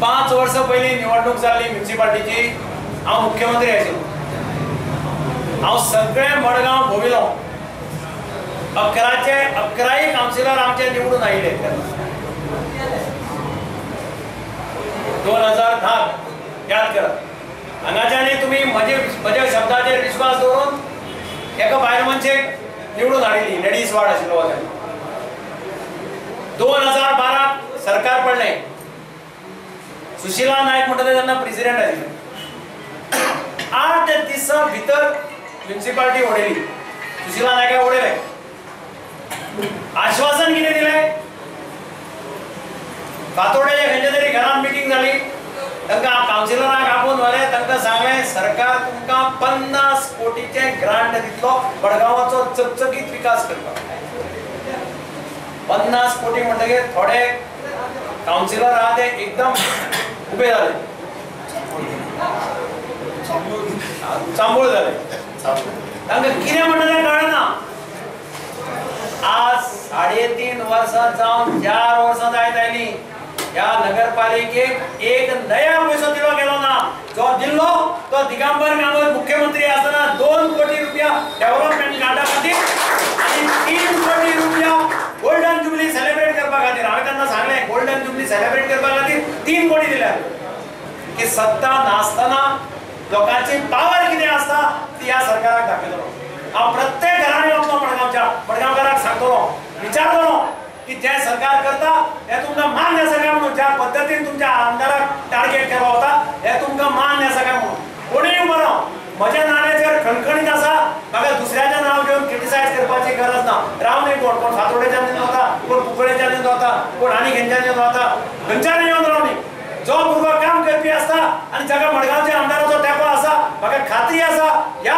5 वर्सां पयलीं निवडणूक जाल्ली म्युनिसिपालिटीची, हांव मुख्यमंत्री आशिल्लो. हांव सगळे मडगांव भोंविलो. 11चे 11 कावन्सिलर आमचे निवडून आयिल्ले 2010. याद करात, हांगाच्यानी तुमी म्हज्या शब्दाचेर विश्वास दवरून एका बायल मनशेक निवडून हाडिल्ली, लेडीज वार्ड आशिल्लो. 2012 सरकार पडलें, सुशीला नायक म्हणटा तेन्ना प्रेसिडेंट आशिल्ले. 8 दिसां भितर म्युनिसिपालिटी उडयली, सुशीला नायकाक उडयले. आश्वासन कितें दिलें? फातोड्याच्या खंयच्या तरी घरान मिटींग जाली, तांकां कावन्सिलरांक आपोवन व्हेले, तांकां सांगलें सरकार तुमकां 50 कोटीचें ग्रांट दितलो मडगांवाचो चकचकीत विकास करपाक. 50 कोटी म्हणटकीर थोडे कावन्सिलर आहा ते एकदम उबे जाले, चांबूळ जाले. तांकां कितें म्हणटा तें कळना. आज 3.5 वर्सां जावन 4 वर्सां जायत आयलीं, ह्या नगरपालिकेक एक नया पयसो दिलो गेलो ना. जो दिल्लो तो दिगंबर कामत मुख्यमंत्री आसतना 2 कोटी रुपया डेव्हलपमेंट कार्डा खातीर आनी 3 कोटी रुपया गोल्डन जुबली सेलिब्रेट करपा खातीर. हांवें तेन्ना सांगलें गोल्डन जुबली सेलिब्रेट करपा खातीर 3 कोटी दिल्या. की सत्ता नासतना लोकांची पावर कितें आसता ती ह्या सरकाराक दाखयतलो. हांव प्रत्येक घरांनी वतलो मडगांवच्या, मडगांवकाराक सांगतलो, विचारतलो की जे सरकार करता हे तुमकां मान्य आसा काय म्हणून, ज्या पद्दतीन तुमच्या आमदाराक टार्गेट केलो वता हे तुमकां मान्य आसा काय म्हणून. कोणूय बरो म्हज्या नाण्याचेर खणखणीत आसा, म्हाका दुसऱ्याचें नांव घेवन क्रिटिसायज करपाची गरज ना. राव न्ही, कोण कोण फातोडेच्यान वता, कोण कुंकळेच्यान वता, कोण आनी खंयच्यान वता, खंयच्यान येवन राव न्ही. जो भुरगो काम करपी आसता आनी जाका मडगांवच्या आमदाराचो तेंको आसा, म्हाका खात्री आसा ह्या